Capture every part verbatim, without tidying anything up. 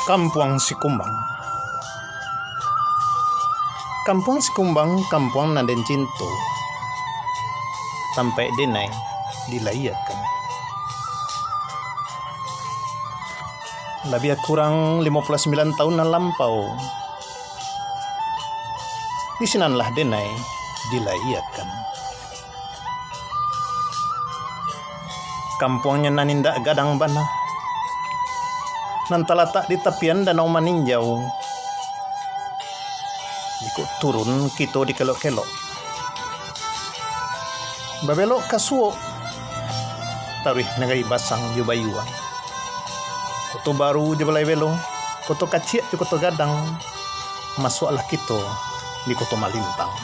Kampuang Sikumbang. Kampuang Sikumbang, kampuang nan den cinto, tampaik denai dilahiakan. Labiah kurang limo puluah sambilan taun nan lampau, di sinanlah denai dilahiakan. Kampuangnyo nan indak gadang bana, nan talatak di tapian Danau Maninjau. Jikok turun kito di kelok-kelok, babelok ka Suok, taruih Nagari Basang jo Bayuang, Koto Baru jo Balai Belo, Koto Kaciak jo Koto Gadang, masuaklah kito di Koto Malintang.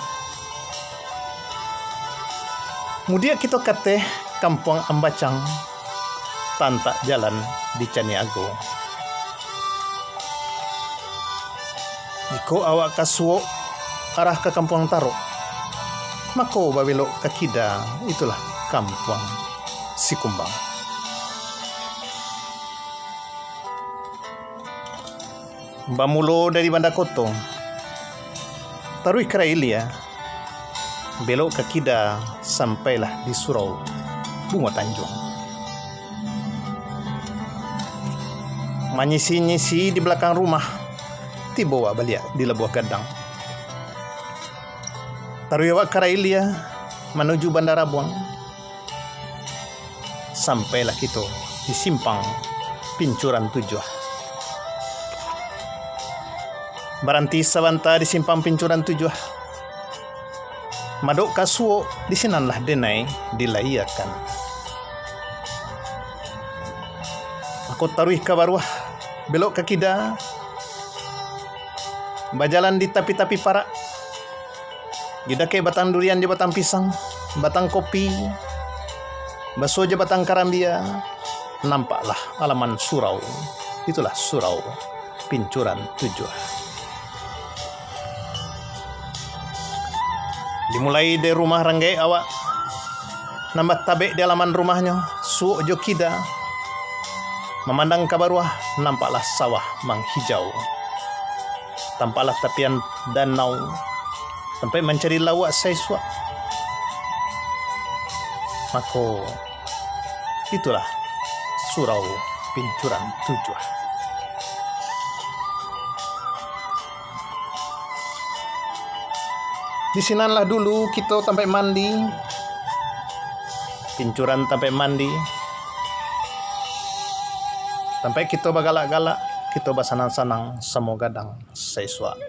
Mudiak kito ka ateh Kampuang Ambacang, tantak jalan di Caniago. Jikok awak ka Suok, arah ka Kampuang Tarok, mako babelok ka kida, itulah Kampuang Sikumbang. Bamulo dari Banda Koto, taruih ka Raya Ilia, belok ka kida sampailah di Surau Bungo Tanjuang. Manyisi-nyisi di balakang rumah, tibo awak baliak di Labuah Gadang. Taruih awak ka Raya Ilia, manuju Banda Rabuang. Sampailah kito di Simpang Pincuran Tujuah. Baranti sabanta di Simpang Pincuran Tujuah. Madok ka Suok, di sinanlah denai dilahiakan. Mako taruih ka baruah, belok ka kida, bajalan di tapi-tapi parak, di dakek batang durian jo batang pisang, batang kopi, basuo jo batang karambia, nampaklah alaman surau. Itulah Surau Pincuran Tujuah. Dimulai dari rumah ranggaek awak, nan batabek di alaman rumahnyo, suok jo kida, mamandang ka baruah, nampaklah sawah manghijau. Tampaklah tapian danau, tampaik mancari lauak saisuak. Mako, itulah Surau Pincuran Tujuah. Di sinanlah dulu kito tampaik mandi, pincuran tampaik mandi, tampaik kito bagalak-galak, kito basanang-sanang samo gadang saisuak.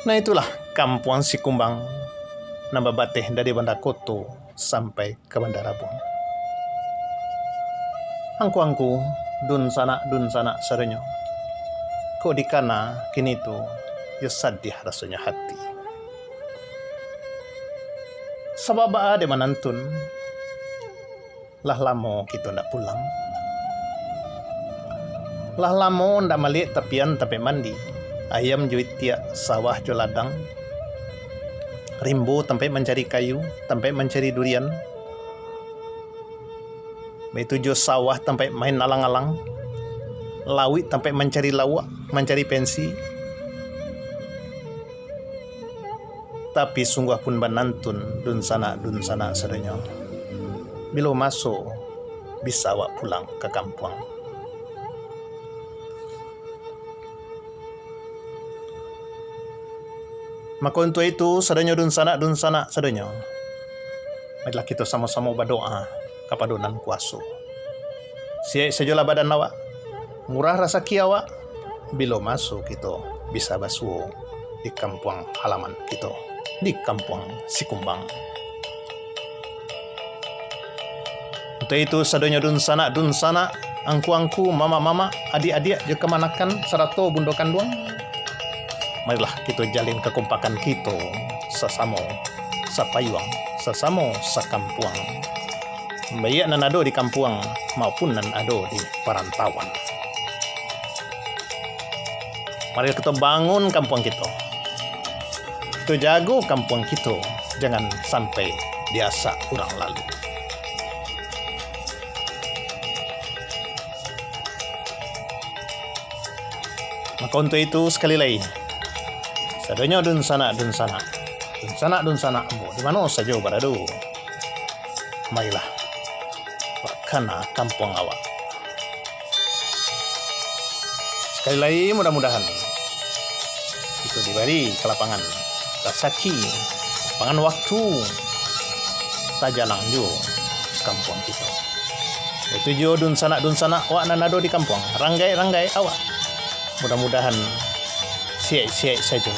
Nah, itulah Kampuang Sikumbang nan babateh dari Banda Koto sampai ka Banda Rabuang. Angku-angku, dunsanak-dunsanak sadonyo, kok dikana kini tu, yo sadiah rasonyo hati. Sabab baa dek manantun, lah lamo kito ndak pulang. Lah lamo ndak maliek tapian tampaik mandi, ayam jo itiak, sawah jo ladang, rimbo tampaik mancari kayu, tampaik mancari durian, baitu juo sawah tampaik main alang-alang, lauik tampaik mancari lauak, mancari pensi. Tapi sungguah pun banantun, dunsanak-dunsanak sadonyo, bilo maso bisa awak pulang ka kampuang? Mako untuak itu, sadonyo dunsanak-dunsanak sadonyo, marilah kito samo-samo badoa kapado Nan Kuaso. Siaik sajolah badan awak, murah rasaki awak, bilo maso kito bisa basuo di kampuang halaman kito, di Kampuang Sikumbang. Untuak itu, sadonyo dunsanak-dunsanak, angku-angku, mamak-mamak, adiak-adiak, jo kamanakan, sarato bundo kanduang, marilah kito jalin kakompakan kito sasamo sapayuang, sasamo sakampuang, baiak nan ado di kampuang maupun nan ado di parantauan. Marilah kito bangun kampuang kito. Kito jago kampuang kito, jangan sampai diasak urang lalu. Mako untuak itu, sakali lai, sadonyo dunsanak-dunsanak, dunsanak-dunsanak ambo, di mano sajo barado, marilah, bakana kampuang awak. Sakali lai, mudah-mudahan kito dibari kalapangan rasaki, lapangan waktu, tajalang juo kampuang kito. Itu juo dunsanak-dunsanak awak nan ado di kampuang, ranggaik-ranggaik awak. Mudah-mudahan siaik-siaik sajo,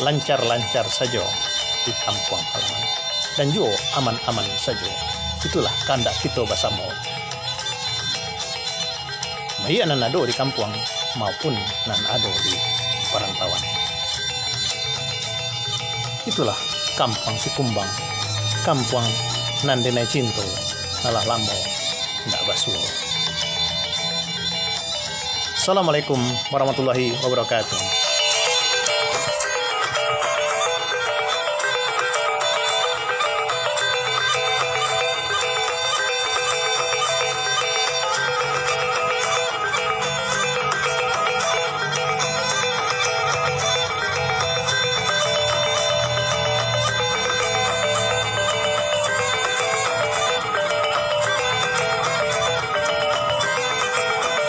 lancar-lancar sajo di kampuang halaman, dan juo aman-aman sajo. Itulah kandak kito basamo, baiak nan ado di kampuang maupun nan ado di parantauan. Itulah kampuang Sikumbang, kampuang nan denai cinto, alah lamo ndak basuo. Assalamualaikum warahmatullahi wabarakatuh.